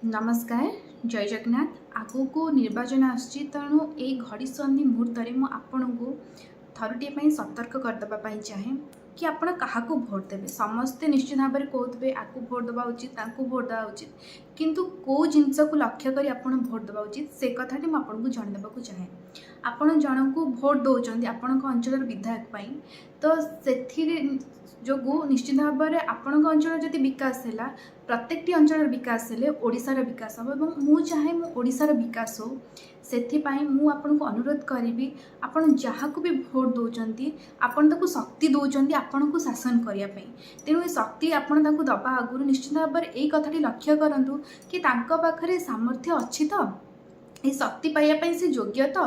ନମସ୍କାର, ଜୟ ଜଗନ୍ନାଥ। ଆଗକୁ ନିର୍ବାଚନ ଆସୁଛି, ତେଣୁ ଏଇ ଘଡ଼ିସନ୍ଧି ମୁହୂର୍ତ୍ତରେ ମୁଁ ଆପଣଙ୍କୁ ଥରୁଟିଏ ପାଇଁ ସତର୍କ କରିଦେବା ପାଇଁ ଚାହେଁ କି ଆପଣ କାହାକୁ ଭୋଟ ଦେବେ। ସମସ୍ତେ ନିଶ୍ଚିତ ଭାବରେ କହୁଥିବେ ଆକୁ ଭୋଟ ଦେବା ଉଚିତ, ତାଙ୍କୁ ଭୋଟ ଦେବା ଉଚିତ, କିନ୍ତୁ କେଉଁ ଜିନିଷକୁ ଲକ୍ଷ୍ୟ କରି ଆପଣ ଭୋଟ ଦେବା ଉଚିତ, ସେ କଥାଟି ମୁଁ ଆପଣଙ୍କୁ ଜଣାଇଦେବାକୁ ଚାହେଁ। ଆପଣ ଜଣଙ୍କୁ ଭୋଟ ଦେଉଛନ୍ତି ଆପଣଙ୍କ ଅଞ୍ଚଳର ବିଧାୟକ ପାଇଁ, ତ ସେଥିରେ ଯୋଗୁଁ ନିଶ୍ଚିତ ଭାବରେ ଆପଣଙ୍କ ଅଞ୍ଚଳର ଯଦି ବିକାଶ ହେଲା, ପ୍ରତ୍ୟେକଟି ଅଞ୍ଚଳର ବିକାଶ ହେଲେ ଓଡ଼ିଶାର ବିକାଶ ହେବ ଏବଂ ମୁଁ ଚାହେଁ ମୁଁ ଓଡ଼ିଶାର ବିକାଶ ହେଉ। ସେଥିପାଇଁ ମୁଁ ଆପଣଙ୍କୁ ଅନୁରୋଧ କରିବି, ଆପଣ ଯାହାକୁ ବି ଭୋଟ ଦେଉଛନ୍ତି, ଆପଣ ତାକୁ ଶକ୍ତି ଦେଉଛନ୍ତି ଆପଣଙ୍କୁ ଶାସନ କରିବା ପାଇଁ। ତେଣୁ ଏ ଶକ୍ତି ଆପଣ ତାଙ୍କୁ ଦେବା ଆଗରୁ ନିଶ୍ଚିତ ଭାବରେ ଏଇ କଥାଟି ଲକ୍ଷ୍ୟ କରନ୍ତୁ କି ତାଙ୍କ ପାଖରେ ସାମର୍ଥ୍ୟ ଅଛି ତ, ଏ ଶକ୍ତି ପାଇବା ପାଇଁ ସେ ଯୋଗ୍ୟ ତ?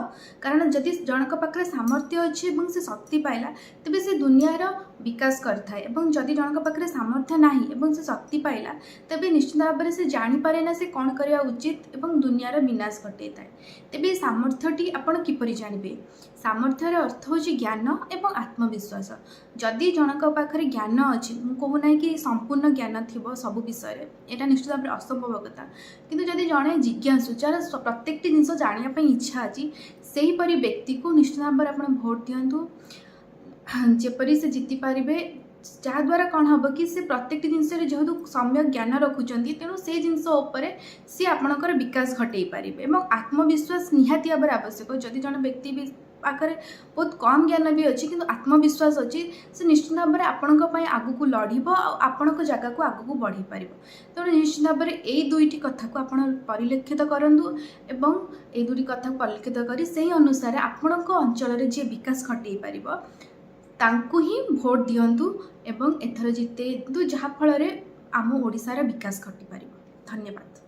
କାରଣ ଯଦି ଜଣଙ୍କ ପାଖରେ ସାମର୍ଥ୍ୟ ଅଛି ଏବଂ ସେ ଶକ୍ତି ପାଇଲା, ତେବେ ସେ ଦୁନିଆର ବିକାଶ କରିଥାଏ ଏବଂ ଯଦି ଜଣଙ୍କ ପାଖରେ ସାମର୍ଥ୍ୟ ନାହିଁ ଏବଂ ସେ ଶକ୍ତି ପାଇଲା, ତେବେ ନିଶ୍ଚିତ ଭାବରେ ସେ ଜାଣିପାରେ ନା ସେ କ'ଣ କରିବା ଉଚିତ ଏବଂ ଦୁନିଆର ବିନାଶ ଘଟେଇଥାଏ। ତେବେ ଏ ସାମର୍ଥ୍ୟଟି ଆପଣ କିପରି ଜାଣିବେ? ସାମର୍ଥ୍ୟର ଅର୍ଥ ହେଉଛି ଜ୍ଞାନ ଏବଂ ଆତ୍ମବିଶ୍ୱାସ। ଯଦି ଜଣଙ୍କ ପାଖରେ ଜ୍ଞାନ ଅଛି, ମୁଁ କହୁନାହିଁ କି ସମ୍ପୂର୍ଣ୍ଣ ଜ୍ଞାନ ଥିବ ସବୁ ବିଷୟରେ, ଏଇଟା ନିଶ୍ଚିତ ଭାବରେ ଅସମ୍ଭବ କଥା। କିନ୍ତୁ ଯଦି ଜଣେ ଜିଜ୍ଞାସୁ, ଯାହାର ପ୍ରତ୍ୟେକଟି ଜିନିଷ ଜାଣିବା ପାଇଁ ଇଚ୍ଛା ଅଛି, ସେହିପରି ବ୍ୟକ୍ତିକୁ ନିଶ୍ଚିତ ଭାବରେ ଆପଣ ଭୋଟ ଦିଅନ୍ତୁ, ଯେପରି ସେ ଜିତିପାରିବେ। ଯାହାଦ୍ୱାରା କ'ଣ ହେବ କି ସେ ପ୍ରତ୍ୟେକଟି ଜିନିଷରେ ଯେହେତୁ ସମ୍ୟକ ଜ୍ଞାନ ରଖୁଛନ୍ତି, ତେଣୁ ସେଇ ଜିନିଷ ଉପରେ ସିଏ ଆପଣଙ୍କର ବିକାଶ ଘଟେଇ ପାରିବେ। ଏବଂ ଆତ୍ମବିଶ୍ୱାସ ନିହାତି ଭାବରେ ଆବଶ୍ୟକ। ଯଦି ଜଣେ ବ୍ୟକ୍ତି ବି ପାଖରେ ବହୁତ କମ୍ ଜ୍ଞାନ ବି ଅଛି, କିନ୍ତୁ ଆତ୍ମବିଶ୍ୱାସ ଅଛି, ସେ ନିଶ୍ଚିତ ଭାବରେ ଆପଣଙ୍କ ପାଇଁ ଆଗକୁ ଲଢ଼ିବ ଆଉ ଆପଣଙ୍କ ଜାଗାକୁ ଆଗକୁ ବଢ଼େଇ ପାରିବ। ତେଣୁ ନିଶ୍ଚିତ ଭାବରେ ଏଇ ଦୁଇଟି କଥାକୁ ଆପଣ ପରିଲକ୍ଷିତ କରନ୍ତୁ ଏବଂ ଏଇ ଦୁଇଟି କଥାକୁ ପରିଲକ୍ଷିତ କରି ସେଇ ଅନୁସାରେ ଆପଣଙ୍କ ଅଞ୍ଚଳରେ ଯିଏ ବିକାଶ ଘଟେଇ ପାରିବ, ତାଙ୍କୁ ହିଁ ଭୋଟ ଦିଅନ୍ତୁ ଏବଂ ଏଥର ଜିତେଇଦିଅନ୍ତୁ, ଯାହାଫଳରେ ଆମ ଓଡ଼ିଶାର ବିକାଶ ଘଟିପାରିବ। ଧନ୍ୟବାଦ।